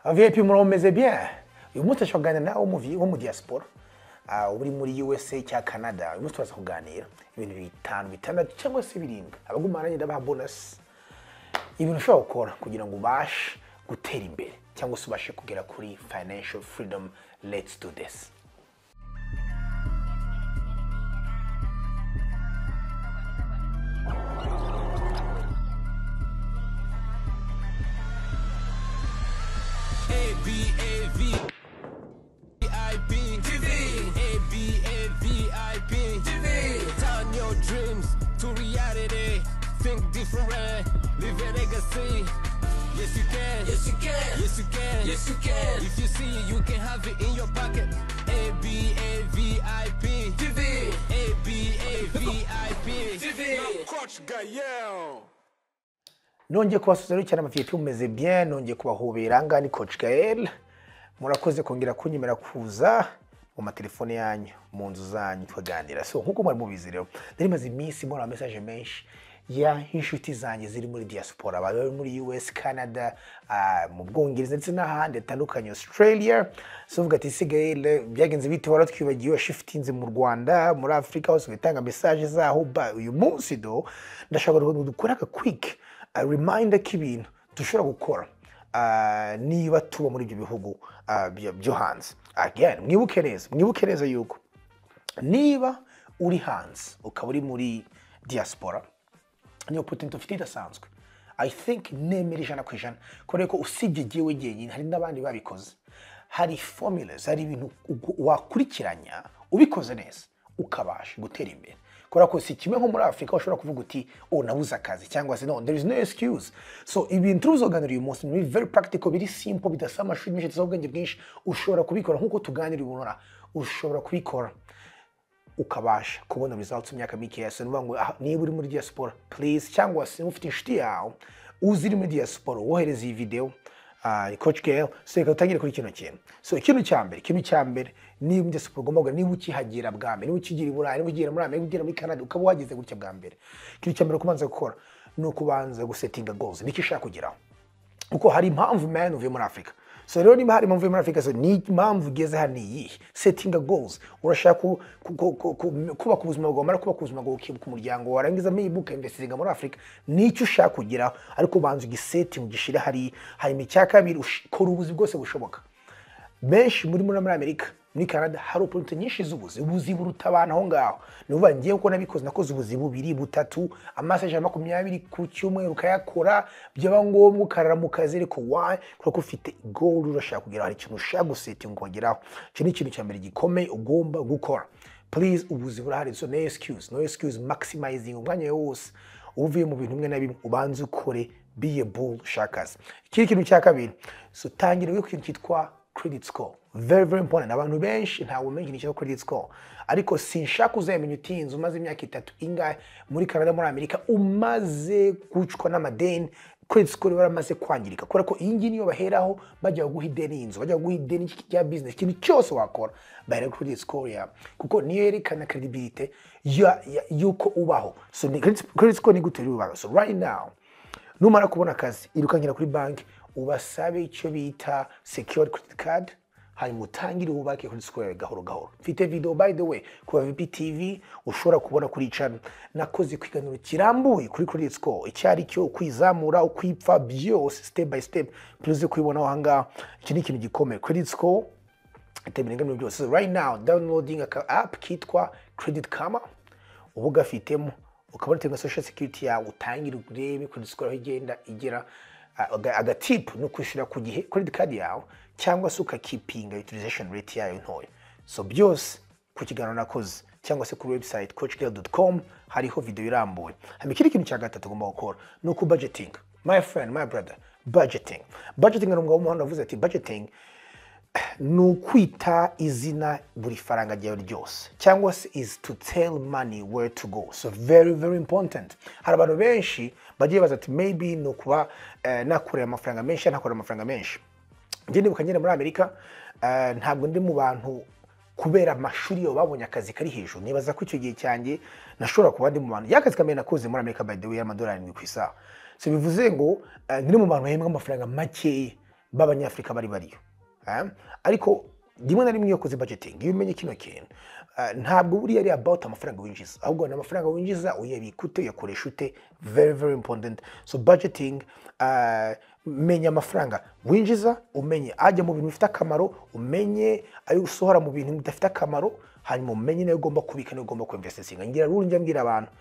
VIP muromeze bien. Uyu munsi ashobora kuganira nawe wo mu diaspora, uri muri USA cyangwa Canada. Uyu munsi turaza kuganira ibintu bitanu, bitandatu cyangwa se birindwi. Abagumana ndabaha bonus. Ibintu ushobora gukora kugira ngo ubashe gutera imbere cyangwa se ubashe kugera kuri financial freedom. Let's do this. A B A V I P TV. A B A V I P TV. Turn your dreams to reality. Think different, live a legacy. Yes you can. Yes you can. Yes you can. Yes you can. If you see it, you can have it in your pocket. A B A V I P TV. A B A V I P TV. Coach Gael. Nongeye kubasuhuza rero cyane VIP mumeze bien, nongeye kubahobera ngaha ni Coach Gael. Murakoze kongera kunyemera kuza mu matelefone yanyu, mu nzu zanyu tukaganira. So nkuko mwari mubizi rero, nari maze iminsi mbona message menshi ya inshuti zanjye ziri muri diaspora, bari muri US, Canada, mu Bwongereza ndetse n'ahandi hatandukanye, Australia. So uvuga ati Gael byagenze bite, waratwibagiwe, shiftinze mu Rwanda, muri Afrika hose ugatanga message zaho. Ba uyu munsi do ndashaka ngo dukore aka quick a reminder k'ibintu dushobora gukora niba tuba muri ibyo bihugu byo hanze. Again, mwibuke neza yuko niba uri hanze ukaba uri muri diaspora, ni opportunity ufite idasanzwe. I think nemera 100% kubera ko usibye jyewe jyenyine hari n'abandi babikoze. Hari formulas, hari ibintu wakurikiranya ubikoze neza ukabasha gutera imbere. Kubera ko si kimwe nko muri Afrika ushobora kuvuga uti oh nabuze akazi cyangwa se no, there is no excuse. So ibintu tuzoganira uyu munsi ni very practical, biri simple, bidasaba amashuri menshi, bidasaba ubwenge bwinshi. Ushobora kubikora nkuko tuganira ubu nora, ushobora kubikora ukabasha kubona results mu myaka mikeya. So niba ngo niba uri muri diaspora please, cyangwa se ufite inshuti yawe uzi iri muri diaspora, wohereza iyi video Coach Gael. So reka dutangire kuri kino kintu. So ikintu cya mbere niba muri diaspora ugomba kugana, niba ukihagera bwa mbere, niba ukigira i Burayi, niba ukigira muri Amerika, ukigira muri Canada, ukaba wahageze gutya bwa mbere, ikintu cya mbere kubanza gukora ni ukubanza gusetinga goals, nicyo ushaka kugeraho. Kuko hari impamvu man uvuye muri Afrika. So rero niba hari impamvu uvuye muri Afrika, so ni impamvu ugeze hano iyihe? Settinga goals. Urashaka kubaka ubuzima bwawe, wamara kubaka ubuzima bwawe ukibuka umuryango, warangiza maybe ukainvestinga muri Afrika, nicyo ushaka kugeraho, ariko ubanza ugisetting ugishire hariya. Hanyuma icya kabiri, ukora ubuzi bwose bushoboka. Benshi muri Amerika, muri Canada hari opportunity nyinshi z'ubuzi, ubuzi buruta abantu aho ngaho. Ni ukuvuga ngiye uko nabikoze, nakoze ubuzi bubiri butatu, amasaha 120 ku cyumweru ukayakora, byaba ngombwa ukarara mu kazi, ariko why? Kubera ko ufite goal urashaka kugeraho, hari ikintu ushaka gusetting ukageraho. Icyo ni ikintu cya mbere gikomeye ugomba gukora. Please, ubuzi burahari, so no excuse, no excuse, maximizing umwanya wawe wose uvuye mu bintu bimwe na bimwe, ubanze ukore, be a bull shakazi. Ikindi kintu cya kabiri, so tangira wige ikintu cyitwa credit score. Very very important. Abantu benshi ntabwo bamenya ikintu cyitwa credit score, ariko sinshaka uzamenya utinze umaze imyaka 3 ingahe muri Canada, muri Amerika, umaze gucwa n'amadeni, credit score baramaze kwangirika. Kubera ko iyi ngiyi niyo baheraho bajya guha ideni y'inzu, bajya guha ideni rya business, ikintu cyose wakora bahera kuri credit score yawe, kuko niyo yerekana credibility y'uko ubaho. So credit score ni gute ubaho. So right now numara kubona akazi, irukankira kuri banki ubasabe icyo bita secured credit card, hanyuma utangire wubake credit score yawe gahoro gahoro. Mfite video by the way ku VIP TV ushobora kubona kuri channel, nakoze kwiganiro kirambuye kuri credit score, icyo ari cyo, kwizamura, ukwipfa, byose step by step, please kuyibonaho aha ngaha. Iki ni ikintu gikomeye, credit score itemerenga ibintu byose. So right now downloading aka app kitwa Credit Karma, uba ugafitemo ukabona nka social security yawe, utangire urebe credit score aho igenda igera. Agatip no kwishyura ku gihe credit card yawe, cyangwa se ukakipinga utilization rate yayo ntoya. So byose ku kiganiro nakoze cyangwa se kuri website coachgael.com hariho video irambuye. Hanyuma ikindi kintu cya gatatu ugomba gukora ni uku budgeting. My friend, my brother, budgeting. Budgeting, ni umugabo w'umuhanda wavuze ati budgeting ni ukwita izina buri faranga ryawe ryose, cyangwa se is to tell money where to go. So very very important. Hari abantu benshi bagiye baza ati maybe ni ukuba nakorera amafaranga menshi, nakorera amafaranga menshi. Njye ndibuka ngenda muri Amerika, ntabwo ndi mu bantu kubera amashuri yo babonye akazi kari hejuru. Nibaza ko icyo gihe cyanjye nashobora kuba ndi mu bantu yakazi kamwe nakoze muri Amerika by the way y'amadolari 7 ku isaha. So bivuze ngo ndi mu bantu bahembwa amafaranga makeya. B'abanyafurika bari bariyo. Ariko rimwe na rimwe iyo ukoze budgeting, iyo umenye kino kintu, ntabwo buriya ari about amafaranga winjiza, ahubwo ni amafaranga winjiza uyabika ute, uyakoresha ute. Very, very important. So budgeting, menya amafaranga winjiza, umenye ajya mu bintu bifite akamaro, umenye ayo usohora mu bintu bidafite akamaro, hanyuma umenye nayo ugomba kubika nayo ugomba kuinvestinga. Ngira rero njya mbwira abantu,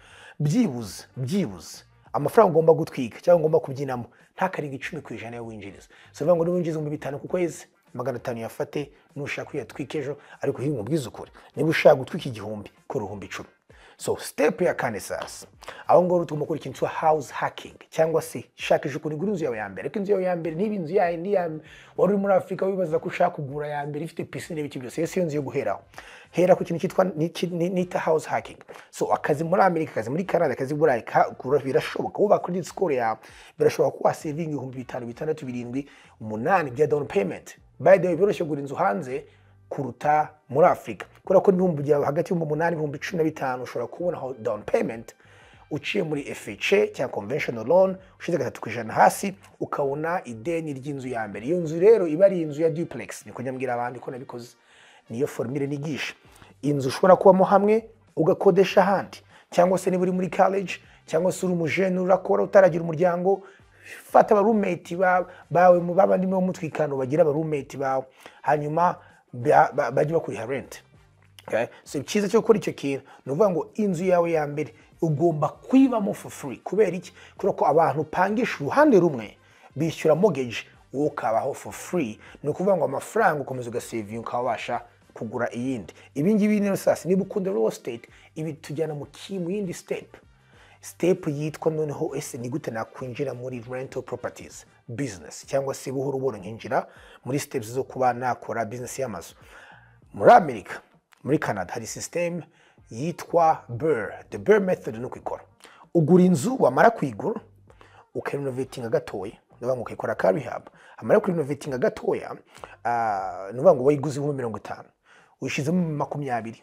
byibuze amafaranga ugomba gutwika cyangwa ugomba kubyinamo ntakarenga 10% yo winjiriza. So bivuga ngo niba winjiza 5000 ku kwezi, 500 yafate, nushaka uyatwike ejo, ariko hiyo umubwize ukuri, niba ushaka gutwika 1000, kora 10,000. So step ya kane sasa, aho ngaho tugomba gukora ikintu cya house hacking, cyangwa se shakisha ukuntu ugura inzu yawe ya mbere. Ariko inzu yawe ya mbere niba inzu yawe ni ya wari uri muri Afurika wibaza ko ushaka kugura ya mbere ifite piscine n'ibiki byose, iyo si yo nzu yo guheraho. Hera ku kintu cyitwa nita house hacking. So akazi muri Amerika, akazi muri Canada, akazi i Burayi, birashoboka wubaka credit score yawe, birashoboka ko wasavinga 5000, 6000, 7000, 8000 bya down payment. By the way, biroroshye kugura inzu hanze kuruta muri Afurika, kubera ko n'ibihumbi byawe hagati y'ibihumbi 8 15,000 ushobora kubona down payment uciye muri FHA cyangwa conventional loan, ushize 3% hasi ukabona ideni ry'inzu ya mbere. Iyo nzu rero iba ari inzu ya duplex, niko njya abandi ko nabikoze, niyo formule nigisha. Inzu ushobora kubamo hamwe ugakodesha ahandi, cyangwa se niba uri muri college cyangwa se uri umujene urakora utaragira umuryango, fata aba roommate bawe mu babandi mu mutwikano bagira aba roommate bawe, hanyuma bajye bakuriha rent. Okay? So icyiza cyo gukora icyo kintu ni ukuvuga ngo inzu yawe ya mbere ugomba kwibamo for free. Kubera iki? Kubera ko abantu upangisha uruhande rumwe bishyura mortgage, wowe ukabaho for free. Ni ukuvuga ngo amafaranga ukomeza ugasevinga ukaba wabasha kugura iyindi. Ibi ngibi rero sasa, niba ukunda real estate, ibi tujyana mu yindi step. Step yitwa noneho ese ni gute nakwinjira muri rental properties business, cyangwa se buhoro buhoro nkinjira muri steps zo kuba nakora business y'amazu. Muri Amerika, muri Canada hari system yitwa BRRRR. The BRRRR method ni uko ikora. Ugura inzu, wamara kuyigura ukayirenovatinga gatoya, ni ukuvuga ngo ukayikora ka rehab. Amara kurenovatinga gatoya, ni ukuvuga ngo wayiguze 50,000, uyishizemo 20,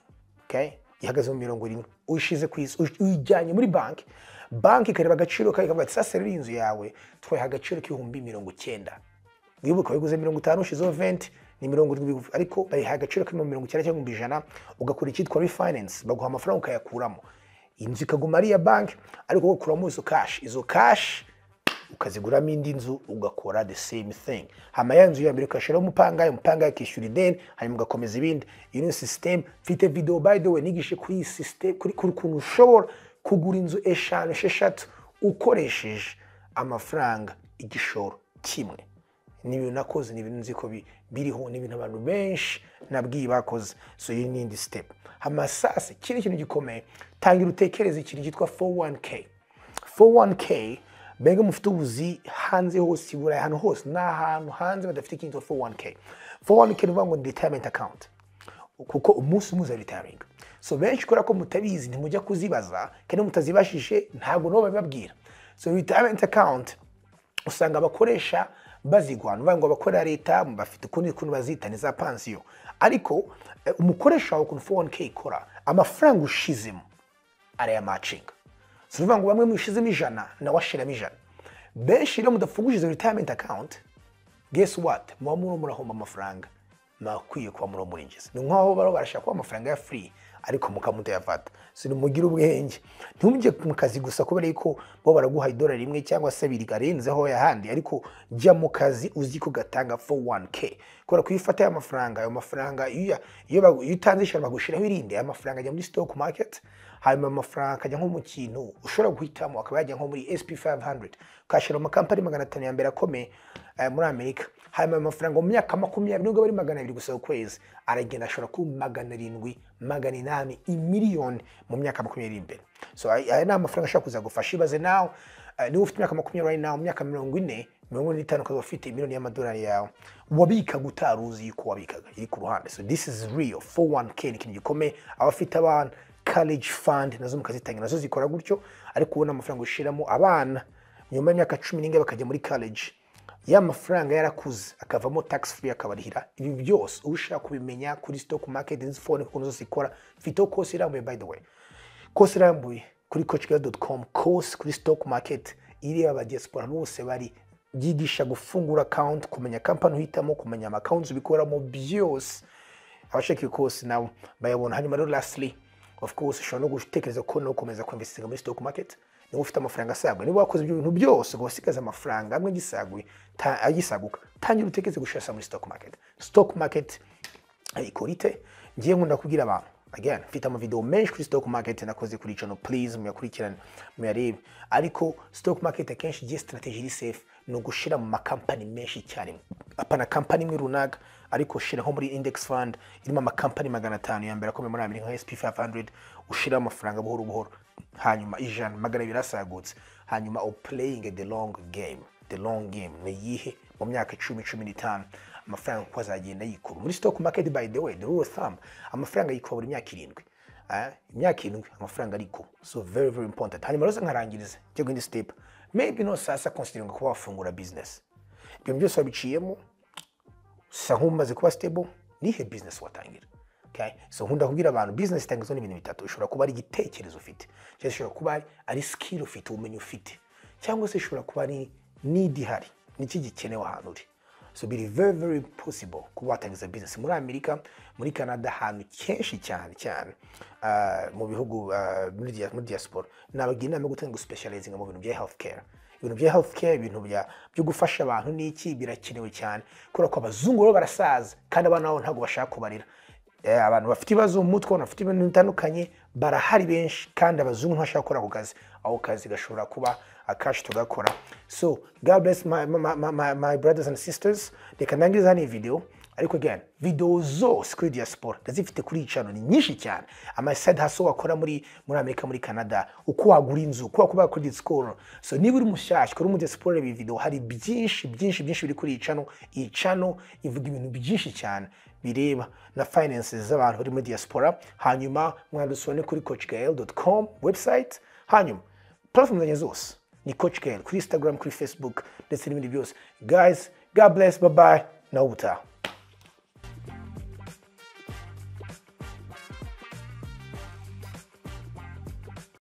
okay? Ihagaze mu 70, uyishize ku isi, uyijyanye muri banki, banki ikareba agaciro kayo ikavuga ati sasa rero inzu yawe twayiha agaciro k'90,000. Wibuka wayiguze 50, ushizeho 20 ni 70, ariko bayiha agaciro k'90 cyangwa 100,000. Ugakora icyitwa refinance, baguha amafaranga ukayakuramo, inzu ikaguma ari iya banki, ariko ugakuramo izo cash, izo cash ukaziguramo indi nzu, ugakora the same thing. Hama ya nzu ya mbere ukashyiraho umupangayi, umupangayi akishyura ideni, hanyuma ugakomeza ibindi. Iyo ni system. Mfite video by the way nigishe kuri iyi system, kuri ukuntu ushobora kugura inzu 5, 6 ukoresheje amafaranga igishoro kimwe. Ni ibintu nakoze, ni ibintu nzi ko biriho, ni ibintu abantu benshi nabwiye bakoze. So iyi ni indi step. Hama sasa ikindi kintu gikomeye, tangira utekereze ikintu cyitwa 401k. 401k, mbega mufite ubuzi hanze hose, i Burayi ahantu hose, ni ahantu hanze badafite ikintu cyitwa 401k. 401k ni ukuvuga ngo ni retirement account, kuko umunsi umwe uza retiring. So benshi kubera ko mutabizi ntimujya kuzibaza, kandi mutazibashije ntabwo nabo babibabwira. So retirement account usanga abakoresha bazigwa, ni ukuvuga ngo abakorera leta bafite ukundi kuntu bazita, ni za pansiyo. Ariko umukoresha wawe, ukuntu 401k ikora, amafaranga ushizemo arayamatchinga. Si ukuvuga ngo bamwe mushizemo 100 nawe ashiramo 100. Benshi rero mudafunguje izo retirement account, guess what? Muba murimo murahomba amafaranga mwakwiye kuba murimo murinjiza. Ni nkaho baba barashaka kuba amafaranga ya free, ariko mukamutayafata. Si nimugire ubwenge, ntimujye mu kazi gusa kubera yuko bo baraguha idolari rimwe cyangwa se abiri arenzeho y'ahandi, ariko jya mu kazi uzi ko gatanga 401k. Kubera ko iyo ufata aya mafaranga, ayo mafaranga iyo utanze 100 bagushiraho irindi, aya mafaranga ajya muri stock market, hanyuma amafaranga akajya nko mu kintu ushobora guhitamo, akaba yajya nko muri S&P 500, ukashyira mu makampani 500 ya mbere akomeye muri Amerika. Hanyuma amafaranga mu myaka 20, nubwo ari 200 gusa ku kwezi, aragenda ashobora kuba 700, 800, imiliyoni mu myaka 20 imbere. So aya ni amafaranga ashobora kuzagufasha. Ibaze nawe, niba ufite imyaka 20 right now, mu myaka 40, 45 ukaba ufite miliyoni y'amadolari yawe wabikaga utari uzi yuko wabikaga, iri ku ruhande. So this is real. 401k ni ikintu gikomeye. Abafite abana, college fund nazo mukazitangira, nazo zikora gutyo, ariko ubona amafaranga ushiramo abana nyuma y'imyaka 10 n'ingahe bakajya muri college, ya mafaranga yarakuze akavamo tax free akabarihira. Ibi byose ushaka kubimenya kuri stock market, izi phone ukuntu zose ikora, mfite course irambuye by the way, course irambuye kuri coachgael.com, course kuri stock market ireba aba diaspora bose bari Byigisha gufungura account, kumenya company uhitamo, kumenya ama accounts ubikoramo byose. Abashaka iyo course nabo bayabona. Hanyuma rero, lastly, of course, ushobora no gutekereza ko no gukomeza kuinvestinga muri stock market niba ufite amafaranga asaguye. Niba wakoze ibyo bintu byose ngo wasigaze amafaranga amwe agisaguye, agisaguka, tangira utekereze gushora muri stock market. Stock market ikora ite? Ngiye nkunda kubwira abantu, again, mfite amavideo menshi kuri stock market nakoze kuri channel, please muyakurikirane, muyarebe. Ariko stock market akenshi igiye strategy iri safe ni ugushira mu makampani menshi cyane, apana kampani imwe runaka, ariko shira nko muri index fund irimo amakampani 500 ya mbere akomeye muri Amerika, nka S&P 500, ushira amafaranga buhoro buhoro, hanyuma 100, 200 asagutse, hanyuma u playing the long game. The long game ni iyihe? Mu myaka 10, 15, amafaranga uko azagenda yikuba muri stock market. By the way, the rule of thumb, amafaranga yikuba buri myaka 7. Imyaka 7 amafaranga ariko, so very very important. Hanyuma rero nkarangiriza njye ku yindi step, maybe no sasa considering kuba wafungura business. Ibyo byose wabiciyemo, usa nk'umaze kuba stable, nihe business watangira? Okay? So nkunda kubwira abantu, business itangizwa n'ibintu bitatu. Ishobora kuba ari igitekerezo ufite, cyangwa ishobora kuba ari skill ufite, ubumenyi ufite, cyangwa se ishobora kuba ari need ihari, niki gikenewe ahantu uri. So biri very very possible kuba watangiza business muri Amerika, muri Canada, ahantu kenshi cyane cyane mu bihugu muri diaspora. Nabagira inama yo gutangira guspecializinga mu bintu bya healthcare. Ibintu bya healthcare, ibintu byo gufasha abantu n'iki, birakenewe cyane kubera ko abazungu bo barasaza kandi abana babo ntabwo bashaka kubarira. Abantu bafite ibibazo mu mutwe, abantu bafite ibintu bitandukanye barahari benshi, kandi abazungu ntibashaka gukora ako kazi. Ako kazi gashobora kuba akashi tugakora. So God bless my brothers and sisters. Reka ndangize hano iyi video, ariko again, video zose kuri diaspora ndazifite kuri iyi channel, ni nyinshi cyane. Ama side hustle wakora muri Amerika, muri Canada, uko wagura inzu, uko wakubaka credit score. So niba uri mushyashya uri mu diaspora, reba iyi video, hari byinshi byinshi byinshi biri kuri iyi channel. Iyi channel ivuga ibintu byinshi cyane bireba na finances z'abantu bari muri diaspora. Hanyuma mwadusura kuri coachgael.com website. Hanyuma platform zanjye zose ni Coach Gael, kuri Instagram, kuri Facebook, ndetse n'ibindi byose. Guys, God bless, bye bye, nawe ubutaha.